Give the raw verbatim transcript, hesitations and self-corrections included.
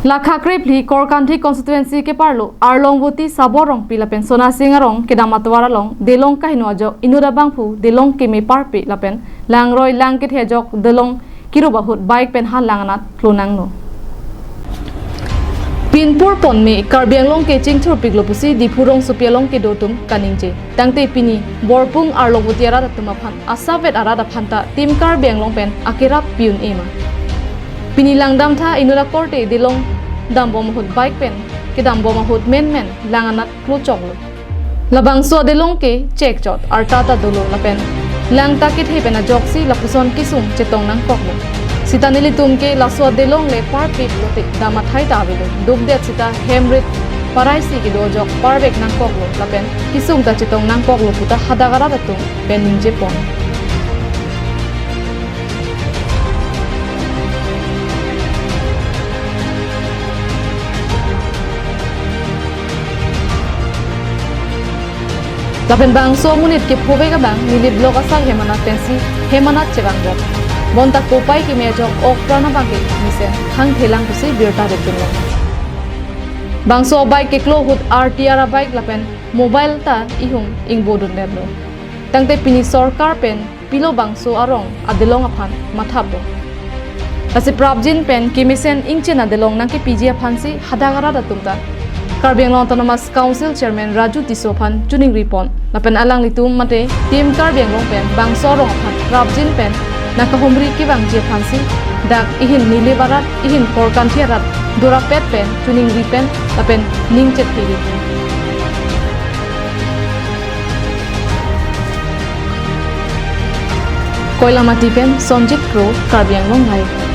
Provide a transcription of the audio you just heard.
Lakha krephli Korkanthi constituency keparlo Arlongvoti Sabor Rongpi lapen Sonasing Arong kedam atovar along Delong kaheno ajok inut abangphu Delong keme parpe lapen langroi lang kethe ajok Delong kirup ahut bike pen ha lang anat klonanglo. Pinpur ponme Karbi Anglong ke chingthurpiklo pusi Diphu rongsopi along kedo atum kaningje. Tangte pini Borpung Arlongvoti arat atum aphan asapvet arat aphan ta Team Karbi Anglong pen akerap pi-un-e ma? Pini langdamtha inut akorte Delong dambom ahut bike pen kedambom ahut menmen lang anat klochoklo. Labangso adelong ke chekchot arta ta dolo lapen lang ta kethe pen ajoksi lapuson kesung chetong nangkoklo. Sita nelitum ke laso adelong le parpik lote dam athai ta avelo. Dukdet sita hem rit parai si kedo ajok parvek nangkoklo lapen kesung ta chetong nangkoklo puta hadak arat atum pen ningjepon. Lapen bangso amonit kephovek abang Nilip Block asar hem anat pensi hem anat chevangbom. Bonta kopai keme ajok okpran abang ke mesen thangthelang pusi birta ritdunlo. Bangso bike keklo ahut R T R abike lapen mobile ta ihum ingbodundetlo. Tangte pini sorkar pen pilo bangso arong adelong aphan mathapbom? Lasi prapjin pen kemesen ingchen adelong nangkepiji aphansi hadak arat atum ta Karbi Anglong Autonomous Council Chairman Raju Tisso aphan choningripon. Lapen alanglitum mate Team Karbi Anglong pen bangso arong aphan prapjin pen nangkahumri kevangji aphansi dak ihin Nilip arat, ihin Korkanthi arat dorapet pen choningri pen lapen ning chetpiri. Koilamati pen Sonjit Kro, Karbi Anglong Live.